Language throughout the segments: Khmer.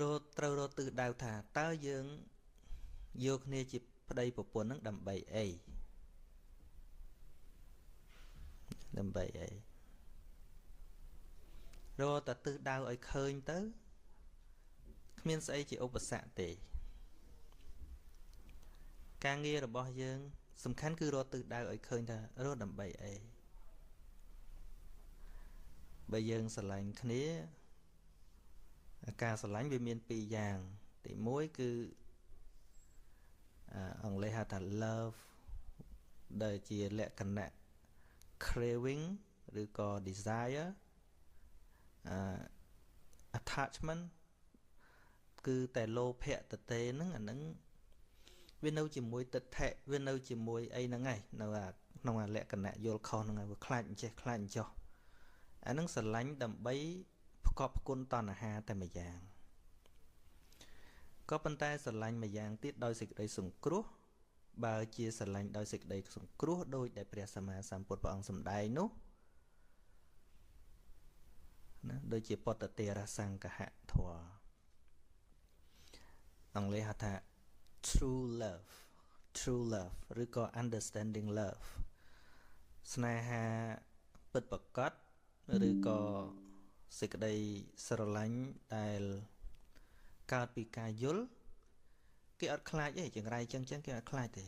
រកត្រូវរកទិសដៅថាតើយើងយកគ្នាជាប្តីប្រពន្ធនឹងដើម្បីអីដើម្បីអីរកតែទិសដៅឲ្យឃើញទៅគ្មានស្អីជាឧបសគ្គទេការងាររបស់យើងសំខាន់គឺរកទិសដៅឲ្យឃើញថារកដើម្បីអីបើយើងស្រឡាញ់គ្នាការស្រឡាញ់វាមានពីរយ៉ាងទី1គឺអង់គ្លេសហៅថា love ដែលជាលក្ខណៈ craving ឬក៏ desire attachment គឺតែលោភៈតទេហ្នឹងអាហ្នឹងវានៅជាមួយទិដ្ឋិវានៅជាមួយអីហ្នឹងឯងនៅក្នុងលក្ខណៈយល់ខុសហ្នឹងឯងវាខ្លាចអញ្ចេះខ្លាចអញ្ចោះអាហ្នឹងស្រឡាញ់ដើម្បីផ្គប់ផ្គុណតណ្ហាតែមួយយ៉ាងក៏ប៉ុន្តែស្រឡាញ់មួយយ៉ាងទៀតដោយសេចក្តីសង្គ្រោះបើជាស្រឡាញ់ដោយសេចក្តីសង្គ្រោះដោយដែលព្រះសម្មាសម្ពុទ្ធព្រះអង្គសម្ដែងនោះណាដូចជាពតតិរសង្កហធម៌អង់គ្លេសហៅថា true love true love ឬក៏ understanding love ស្នេហាពិតប្រាកដឬក៏សេចក្តីស្រឡាញ់ដែលកើតពីការយល់គេអត់ខ្លាចទេចង្រៃចឹងគេអត់ខ្លាចទេ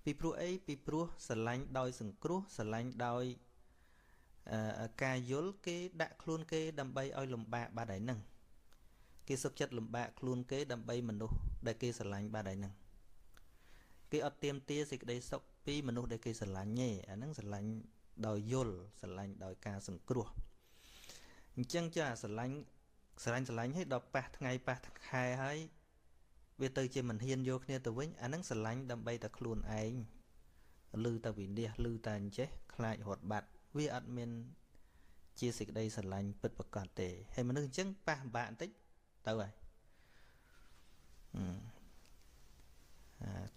ពីព្រោះអីពីព្រោះស្រឡាញ់ដោយសង្គ្រោះស្រឡាញ់ដោយការយល់គេដាក់ខ្លួនគេដើម្បីឲ្យលំបាកបាត់ហើយហ្នឹងគេសុខចិត្តលំបាកខ្លួនគេដើម្បីមនុស្សដែលគេស្រឡាញ់បាត់ហើយហ្នឹងគេអត់ទាមទារសេចក្តីសុខពីមនុស្សដែលគេស្រឡាញ់ទេអាហ្នឹងស្រឡាញ់ដោយយល់ស្រឡាញ់ដោយការសង្គ្រោះអញ្ចឹងចាស្រឡាញ់ស្រឡាញ់ស្រឡាញ់ឲ្យដល់ប៉ះថ្ងៃប៉ះខែហើយវាទៅជាមិនហ៊ានយកគ្នាទៅវិញអាហ្នឹងស្រឡាញ់ដើម្បីតែខ្លួនឯងឮតែវិនិច្ឆ័យឮតែអញ្ចេះខ្លាចរត់បាត់វាអត់មានជាសេចក្តីស្រឡាញ់ពិតប្រាកដទេហើយមនុស្សអញ្ចឹងប៉ះបាក់បន្តិចទៅហើយ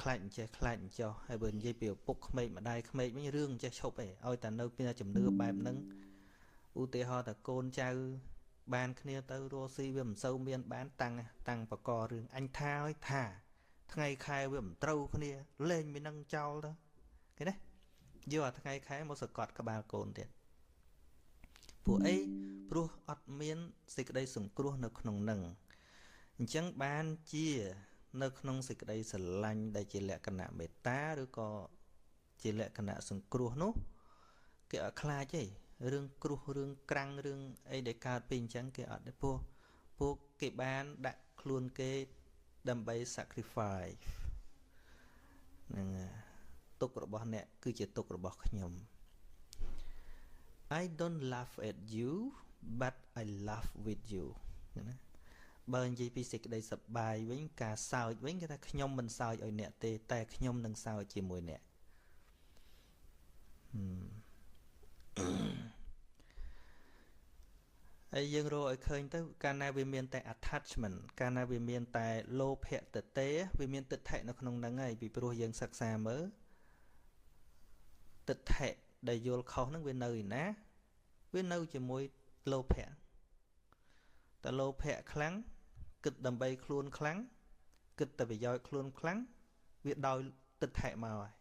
ខ្លាចអញ្ចេះខ្លាចអញ្ចោះហើយបើនិយាយពីឪពុកក្មេកម្ដាយក្មេកវិញរឿងអញ្ចេះឈប់ឯងឲ្យតែនៅមានជំនឿបែបហ្នឹងឧទាហរណ៍តែកូនចៅបានគ្នាទៅរស់ស៊ីវាមិនសូវមានបានតាំងបករឿងអញថាឲ្យថាថ្ងៃខែវាមិនត្រូវគ្នាលែងមាននឹងចោលទៅឃើញទេយកអាថ្ងៃខែមកសកត់ក្បាលកូនទៀតព្រោះអីព្រោះអត់មានសេចក្តីសង្គ្រោះនៅក្នុងនឹងអញ្ចឹងបានជានៅក្នុងសេចក្តីស្រឡាញ់ដែលជាលក្ខណៈមេត្តាឬក៏ជាលក្ខណៈសង្គ្រោះនោះគេអត់ខ្លាចទេរឿងគ្រោះរឿងក្រាំងរឿងអីដែលកើតពីអញ្ចឹងគេអត់ទេព្រោះពួកគេបានដាក់ខ្លួនគេដើម្បី sacrifice ហ្នឹងទុក្ខរបស់អ្នកគឺជាទុក្ខរបស់ខ្ញុំ I don't laugh at you but I laugh with you ណាបើនិយាយពីសេចក្តីសប្បាយវិញការសើចវិញគេថាខ្ញុំមិនសើចឲ្យអ្នកទេតែខ្ញុំនឹងសើចជាមួយអ្នកហើយយើងរកឲ្យឃើញទៅកាលណាវាមានតែ attachment កាលណាវាមានតែលោភៈតេវាមានទិដ្ឋិនៅក្នុងហ្នឹងហើយពីព្រោះយើងសិក្សាមើលទិដ្ឋិដែលយល់ខុសហ្នឹងវានៅឯណាវានៅជាមួយលោភៈតែលោភៈខ្លាំងគិតដើម្បីខ្លួនខ្លាំងគិតតែប្រយោជន៍ខ្លួនខ្លាំងវាដោយទិដ្ឋិមកហើយ